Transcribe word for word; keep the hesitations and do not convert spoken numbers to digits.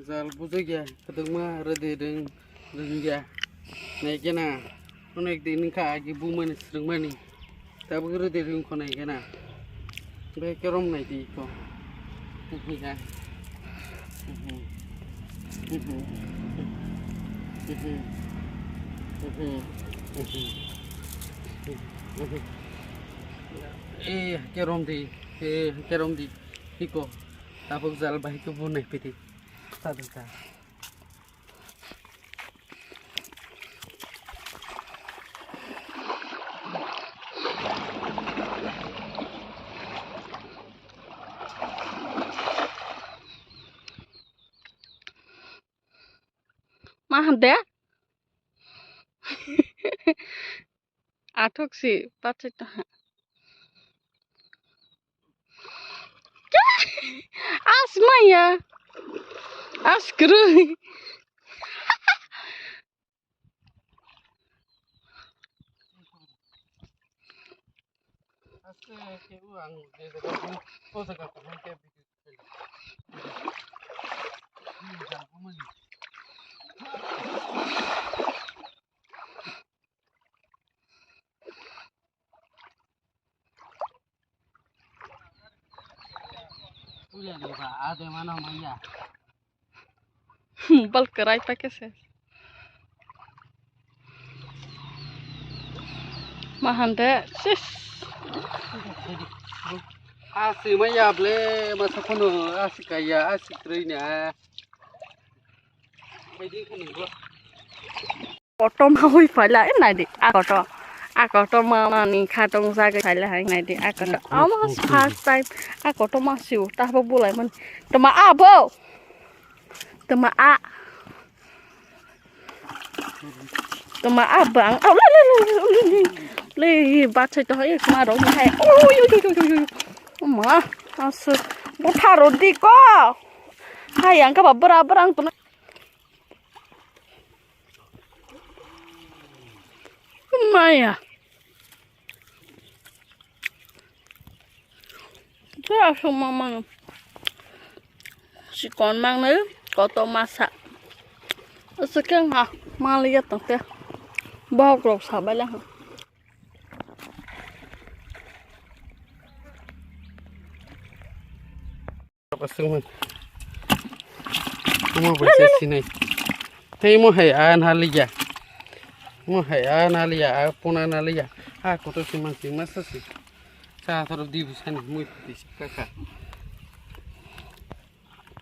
Jal bujagya, kwdwkma rwdi rwng, rwngya. Naikhe na, onek din wngkha agi bumani swrwngmani. Tabuk rwdi rwng kho naikhe na. Bai kerom naidi kho. Naikhe na. Eh, kerom di. Eh, kerom di. Hiko. Tabuk jal bai khe bu naipidi. Tadwkha. Ma hande? Athok si, pachai ta ha. As maya. As krui. Puja de ba, ade mano maya. Bal kwrai paikhe se. Ma hande, sis. Asi maya ble, masa kono asi kaya, asi krui na. Kotom hui phaila, eh, naidi, a koto, a koto mama ni khatong jagwi phaila hai naidi, a koto, amo first time, a koto ma siu, ta bo bulai man, toma a bo, toma a, toma a bang, oh, le, le, le, le, le, le, le, bachai to hai, ma rong hai, oh, yo, yo, yo, yo, yo, yo, ma, asu, butharo di ko, hai, ang ka ba bra, bra, ang to. Maya. Khe aswk ma mano. Chikon mangnai, koto masa. Aswk khe wngkha, manliya tongkhe. Bohrok sabailai kha. Aswkmani. Omo bai se sinai. Tei mo hai a na liya. Mo hai a na liya, a pona na liya. A koto se man sing masa se. Sa thoro di bu sani mui phuti se kaka.